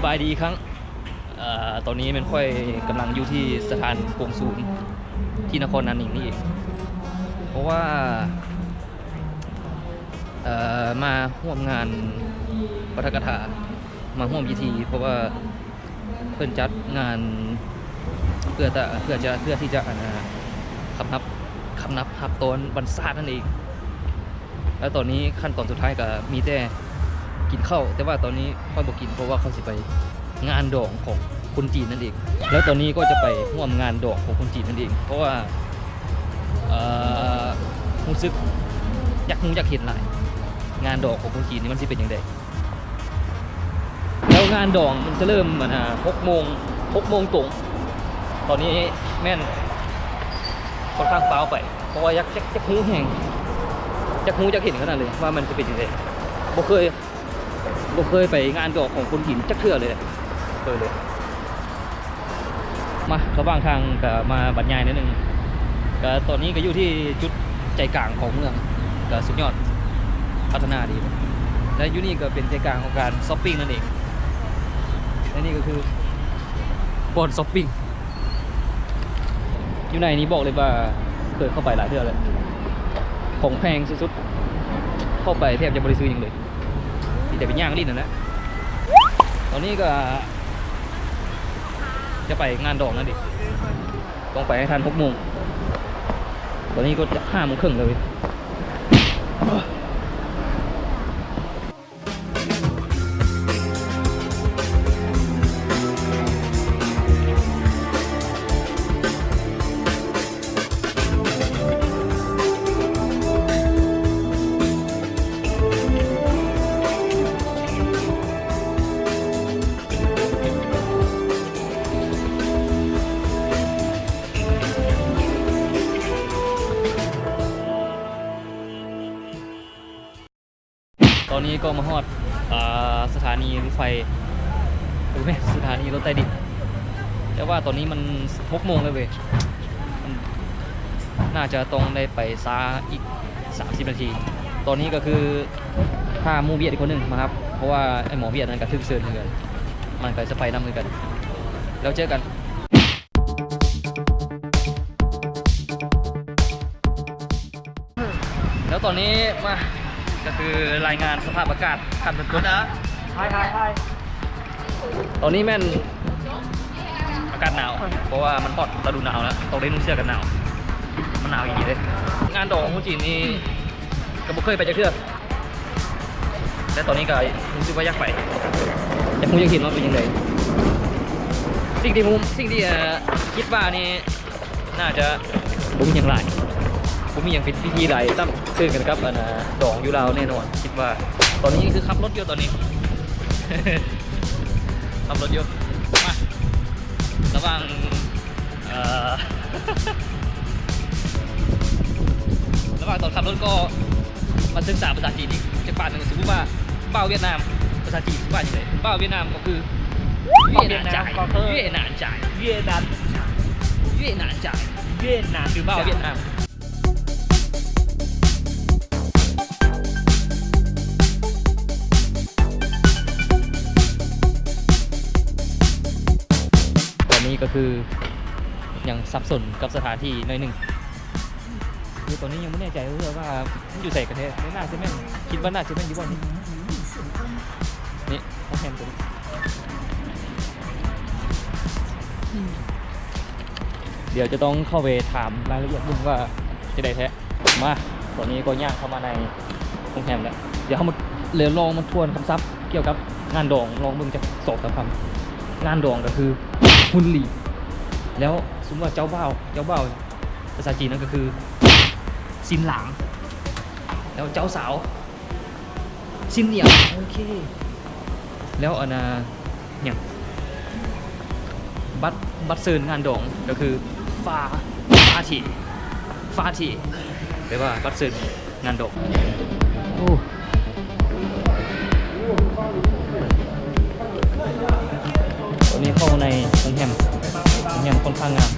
ສະບາຍດີອີກຄັ້ງ. ເອີ ຕອນນີ້ແມ່ນຂ້ອຍກຳລັງຢູ່ທີ່ສະຖານກົງສູນທີ່ນະຄອນນານິງນີ້ເອງ ເພາະວ່າ ເອີ ມາຮ່ວມງານປາຖະກະຖາ ມາຮ່ວມພິທີ ເພາະວ່າເພິ່ນຈັດງານເພື່ອ ເພື່ອຈະ ເພື່ອທີ່ຈະ ອັນ ຄຳນັບ ຄຳນັບຮັບຕອນວັນຊາດນັ້ນເອງ. ແລ້ວຕອນນີ້ຂັ້ນຕອນສຸດທ້າຍກໍມີແຕ່ກິນເຂົ້າ, ແຕ່ວ່າຕອນນີ້ຂ້ອຍບໍ່ກິນ ເພາະວ່າຂ້ອຍຊິໄປງານດອງຂອງຄົນຈີນນັ້ນເອງ. ແລ້ວຕອນນີ້ກໍຈະໄປຮ່ວມງານດອງຂອງຄົນຈີນນັ້ນເອງ ເພາະວ່າ ເອີ ຮູ້ສຶກຢາກຮູ້ຢາກເຫັນຫຼາຍ ງານດອງຂອງຄົນຈີນນີ້ມັນຊິເປັນຈັ່ງໃດ. ແລ້ວງານດອງມັນຈະເລີ່ມ ອັນ ຫົກໂມງ ຫົກໂມງຕົງ. ຕອນນີ້ແມ່ນຂ້ອນຂ້າງຟ້າວໄປ ເພາະວ່າຢາກ ຢາກ ຢາກຮູ້ແຮງ ຢາກຮູ້ຢາກເຫັນຂະໜາດເລີຍວ່າມັນຈະເປັນຈັ່ງໃດ. ບໍ່ເຄີຍ ບໍ່ເຄີຍໄປງານດອງຂອງຄົນຈີນຈັກເທື່ອເລີຍ ເຄີຍເລີຍ. ມາ ລະຫວ່າງທາງກໍມາບັນຍາຍໜ້ອຍໜຶ່ງ. ກໍຕອນນີ້ກໍຢູ່ທີ່ຈຸດໃຈກາງຂອງເມືອງ ກໍສຸດຍອດ ພັດທະນາດີ. ແລະຢູ່ນີ້ກໍເປັນໃຈກາງຂອງການຊັອບປິງນັ້ນເອງ. ແລະນີ້ກໍຄືບ່ອນຊັອບປິງ. ຢູ່ໃນນີ້ບອກເລີຍວ່າເຄີຍເຂົ້າໄປຫຼາຍເທື່ອແລ້ວ. ຂອງແພງສຸດໆ ເຂົ້າໄປແທບຈະບໍ່ໄດ້ຊື້ຫຍັງເລີຍ. ມີແຕ່ໄປຍ່າງຫຼິ້ນນັ້ນແຫຼະ. ຕອນນີ້ກໍຈະໄປງານດອງນັ້ນເດ ຕ້ອງໄປໃຫ້ທັນຫົກໂມງ. ຕອນນີ້ກໍຈະຫ້າໂມງເຄິ່ງແລ້ວເວີຍ. ຕອນນີ້ກໍມາຮອດ ອ່າ ສະຖານີລົດໄຟ ບໍ່ແມ່ນ ສະຖານີລົດໃຕ້ດິນ. ແຕ່ວ່າຕອນນີ້ມັນຫົກໂມງແລ້ວເວີຍ ມັນໜ້າຈະຕ້ອງໄດ້ໄປຊ້າອີກສາມສິບນາທີ. ຕອນນີ້ກໍຄືຖ້າໝູ່ວຽດອີກຄົນໜຶ່ງມາຮັບ ເພາະວ່າໄອ້ໝໍວຽດນັ້ນກໍຖືກເຊີນຄືກັນ. ມັນກໍຈະໄປນຳຄືກັນ. ແລ້ວເຈີກັນ. ແລ້ວຕອນນີ້ມາ ກໍຄືລາຍງານສະພາບອາກາດຂັ້ນຕົ້ນໆ. ຕອນນີ້ແມ່ນອາກາດໜາວ ເພາະວ່າມັນຮອດລະດູໜາວແລ້ວ ຕ້ອງໄດ້ນຸ່ງເສື້ອກັນໜາວ. ມັນໜາວອີ່ຫຼີເດ້. ງານດອງຂອງຄົນຈີນນີ້ ກໍບໍ່ເຄີຍໄປຈັກເທື່ອ ແຕ່ຕອນນີ້ກໍຮູ້ສຶກວ່າຢາກໄປ ຢາກຮູ້ຢາກເຫັນວ່າເປັນຈັ່ງໃດ. ສິ່ງທີ່ຮູ້ ສິ່ງທີ່ ເອີ ຄິດວ່ານີ້ ໜ້າຈະບໍ່ມີຫຍັງຫຼາຍ ບໍ່ມີຫຍັງຜິດພິທີຫຼາຍຊ້ຳ ຄືກັນກັບ ອັນ ອາ ດອງຢູ່ລາວແນ່ນອນ ຄິດວ່າ. ຕອນນີ້ຄືຂັບລົດຢູ່ຕອນນີ້ ຂັບລົດຢູ່. ມາ ລະຫວ່າງ ເອີ ລະຫວ່າງຕອນຂັບລົດກໍມາສຶກສາພາສາຈີນອີກຈັກບາດໜຶ່ງ. ສົມມຸດວ່າບ່າວຫວຽດນາມ ພາສາຈີນວ່າຈັ່ງໃດ? ບ່າວຫວຽດນາມກໍຄື ຫວຽດນາມຈາຍ ຫວຽດນາມຈາຍ ຫວຽດນາມຈາຍ ຫວຽດນາມຈາຍ ຫວຽດນາມ ຄືບ່າວຫວຽດນາມ. ຕອນນີ້ກໍຄືຍັງສັບສົນກັບສະຖານທີ່ໜ້ອຍໜຶ່ງ. ຄືຕອນນີ້ຍັງບໍ່ແນ່ໃຈເທື່ອວ່າມັນຢູ່ໃສກັນແທ້. ໜ້າຈະແມ່ນ ຄິດວ່າໜ້າຈະແມ່ນຢູ່ບ່ອນນີ້ ນີ້ ໂຮງແຮມຕົວນີ້. ດຽວຈະຕ້ອງເຂົ້າໄປຖາມລາຍລະອຽດເບິ່ງວ່າຈັ່ງໃດແທ້. ມາ ຕອນນີ້ກໍຍ່າງເຂົ້າມາໃນໂຮງແຮມແລ້ວ. ດຽວເຮົາມາ ດຽວລອງມາທວນຄຳສັບກ່ຽວກັບງານດອງ ລອງເບິ່ງຈັກສອງສາມຄຳ. ງານດອງກໍຄືຮຸນລີ ແລ້ວສົມມຸດວ່າເຈົ້າບ່າວ ເຈົ້າບ່າວພາສາຈີນນັ້ນກໍຄືຊິນຫຼາງ ແລ້ວເຈົ້າສາວຊິນໜຽງ. ໂອເຄ ແລ້ວອັນນ່າ ຫຍັງ ບັດ ບັດເຊີນງານດອງກໍຄື ຟາ ຟາທີ ຟາທີ ແປວ່າບັດເຊີນງານດອງ. ໂອ້ ຕອນນີ້ເຂົ້າໃນໂຮງແຮມ ໂຮງແຮມຂ້ອນຂ້າງງາມ.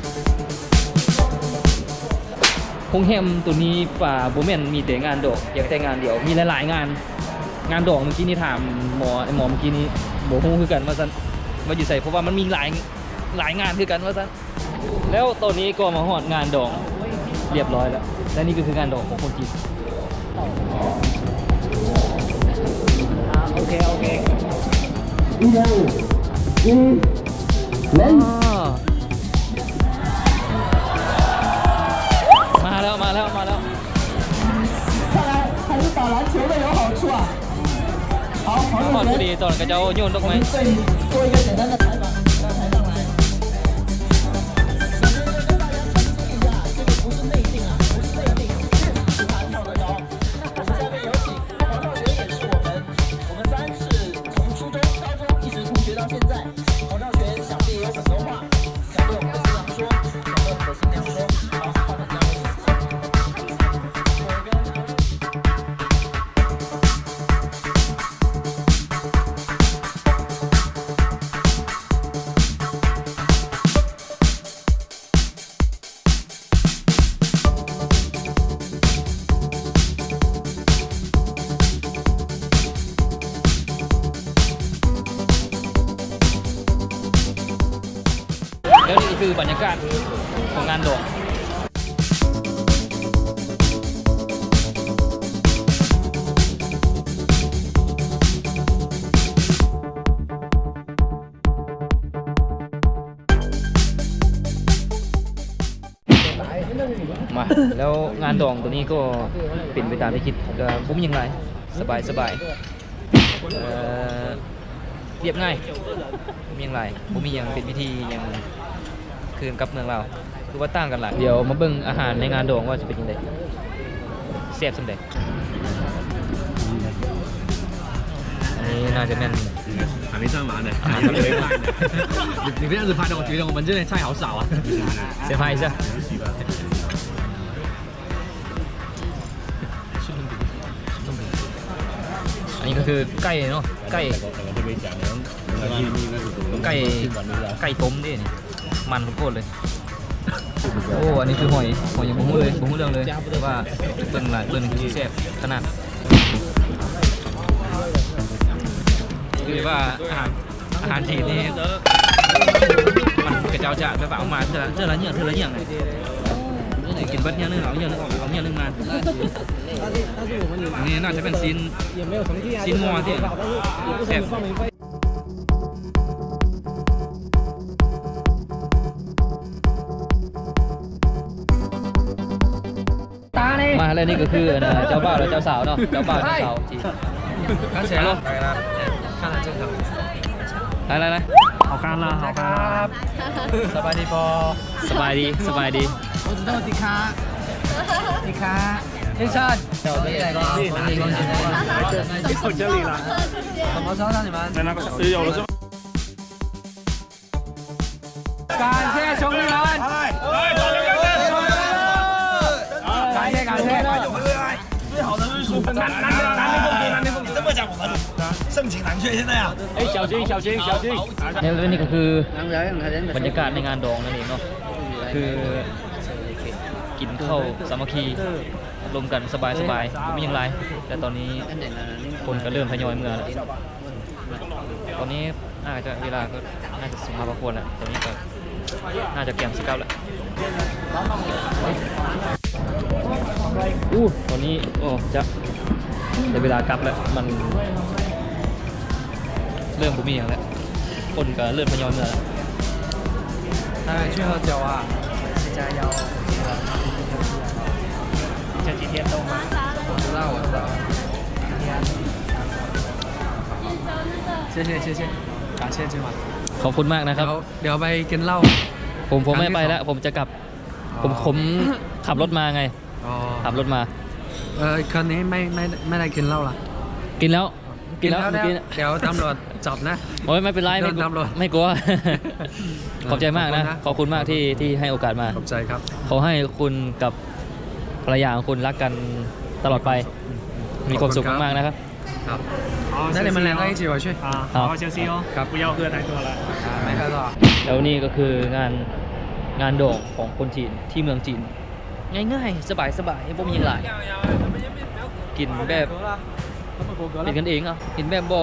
ໂຮງແຮມໂຕນີ້ ປາ ບໍ່ແມ່ນມີແຕ່ງານດອງ ພຽງແຕ່ງານດຽວ ມີຫຼາຍໆງານ. ງານດອງເມື່ອກີ້ນີ້ຖາມໝໍ ໄອ້ໝໍເມື່ອກີ້ນີ້ ບໍ່ຮູ້ຄືກັນວ່າຊັ້ນ. ວ່າຢູ່ໃສ ເພາະວ່າມັນມີຫຼາຍ ຫຼາຍງານຄືກັນວ່າຊັ້ນ. ແລ້ວຕອນນີ້ກໍມາຮອດງານດອງຮຽບຮ້ອຍແລ້ວ ແລະ ນີ້ກໍຄືງານດອງຂອງຄົນຈີນ. ອ່າ ໂອເຄ ໂອເຄ ອີກແລ້ວ ອີກແລ້ວ ມາແລ້ວ ມາແລ້ວ ມາແລ້ວ. 看来还是打篮球的有好处啊。好，黄友元， ມາຮອດພໍດີຕອນເຂົາເຈົ້າໂຍນດອກໄມ້ 我们对你做一个简单的采访，请到台上来。首先先跟大家澄清一下，这个不是内定啊，不是内定，确实是谈好的哟。我们下面有请黄耀元，也是我们，我们三是从初中、高中一直同学到现在。黄耀元想必也有很多话 想对我们的新娘说，想对我们的新娘说。好，好的，交给你。 ແລ້ວນີ້ກໍຄືບັນຍາກາດຂອງງານດອງ. ມາ ແລ້ວງານດອງໂຕນີ້ກໍເປັນໄປຕາມທີ່ຄິດ ກໍບໍ່ມີຫຍັງຫຼາຍ ສະບາຍໆ ເອີ ລຽບງ່າຍ ບໍ່ມີຫຍັງຫຼາຍ ບໍ່ມີຫຍັງເປັນພິທີຫຍັງຄືກັບເມືອງລາວ ຄືວ່າຕ່າງກັນຫຼາຍ. ດຽວມາເບິ່ງອາຫານໃນງານດອງວ່າຈະເປັນຈັ່ງໃດ ແຊບສ່ຳໃດ. ອັນນີ້ໜ້າຈະແມ່ນ 还没上完呢，还没饭呢。你，你不这样子拍的，我觉得我们这边菜好少啊。先拍一下。 ອັນນີ້ກໍຄືໄກ່ເນາະ ໄກ່ ໄກ່ ໄກ່ຕົ້ມເດ້ນີ້ ມັນໂຄດເລີຍ. ໂອ້ ອັນນີ້ຄືຫອຍ ຫອຍຍັງບໍ່ຮູ້ເລີຍ ບໍ່ຮູ້ເລື່ອງເລີຍ ແຕ່ວ່າເບິ່ງລະ ເບິ່ງຄືຊິແຊບຂະໜາດ. ຄືວ່າອາຫານ ອາຫານຈີນນີ້ ມັນ ເຂົາເຈົ້າຈະແບບວ່າເອົາມາເທື່ອ ເທື່ອລະເຫຍື້ອ ເທື່ອລະເຫຍື້ອ ກິນເບິດເຫຍື້ອໜຶ່ງ ເອົາເຫຍື້ອໜຶ່ງ ເອົາເຫຍື້ອໜຶ່ງມາ. ອັນນີ້ໜ້າຈະເປັນຊີ້ນ ຊີ້ນງົວທີ່ແຊບ. ມາ ແລະ ນີ້ກໍຄື ອັນ ເຈົ້າບ່າວ ແລະ ເຈົ້າສາວເນາະ ເຈົ້າບ່າວ ເຈົ້າສາວຈີນ. 来来来，好看了，好看了。 ສະບາຍດີພໍ່ ສະບາຍດີ ສະບາຍດີ. 我知道迪卡，迪卡，先生。到这里了。什么时候让你们？在那个小，有的时候。 感谢兄弟们！感谢，感谢！最好的就是说分担，分担，分担，分担。你这么讲，我们盛情难却，现在啊。哎，小心，小心，小心！ແລ້ວນີ້ກໍຄືບັນຍາກາດໃນງານດອງນັ້ນເອງເນາະ ຄືກິນເຂົ້າສາມັກຄີ ລົມກັນສະບາຍໆ ບໍ່ມີຫຍັງຫຼາຍ. ແຕ່ຕອນນີ້ຄົນກໍເລີ່ມທະຍອຍເມືອແລ້ວ. ຕອນນີ້ໜ້າຈະເວລາກໍໜ້າຈະສູງມາພໍຄວນແລ້ວ ຕອນນີ້ກໍໜ້າຈະກຽມຊິກັບແລ້ວ. ອູ້ ຕອນນີ້ ໂອ້ ຈະໄດ້ເວລາກັບແລ້ວ ມັນເລີ່ມບໍ່ມີຫຍັງແລ້ວ ຄົນກໍເລີ່ມທະຍອຍເມືອແລ້ວ. 哎，去喝酒啊！加油！你这几天都忙？我知道，我知道。谢谢，谢谢，感谢今晚。ขอบคุณมากนะครับ เดี๋ยว เดี๋ยวไปกินเหล้า ผม ผมไม่ไปแล้ว ผมจะกลับ อ๋อ ผม ผมขับรถมาไง อ๋อ ขับรถมา เออ คืนนี้ไม่ ไม่ ไม่ได้กินเหล้าละ กินแล้ว กินแล้ว กินแล้ว เมื่อกี้ เดี๋ยวตำรวจจับนะ โอ้ย ไม่เป็นไร ไม่กลัว โดนตำรวจ ไม่กลัว ขอบใจมากนะ ขอบคุณนะ ขอบคุณมากที่ ที่ให้โอกาสมา ขอบใจครับ ขอให้คุณกับภรรยาของคุณรักกันตลอดไป ขอบคุณครับ มีความสุขมากๆนะครับ ครับ 好，那你们两个一起回去。好，好，好，小心哦，ครับ 不要喝太多了。啊，没喝多。 แล้วนี่ก็คืองาน งานดองของคนจีนที่เมืองจีน ง่ายๆ สบายๆ บ่มีหยังหลาย กินแบบเป็นกันเองเนาะ กินแบบบ่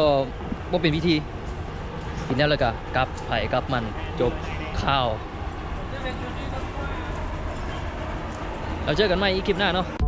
บ่เป็นพิธี ກິນແລ້ວ ແລ້ວກໍກັບໃຜກັບມັນ ຈົບຂ່າວ. ແລ້ວເຈີກັນໃໝ່ອີກຄລິບໜ້າເນາະ.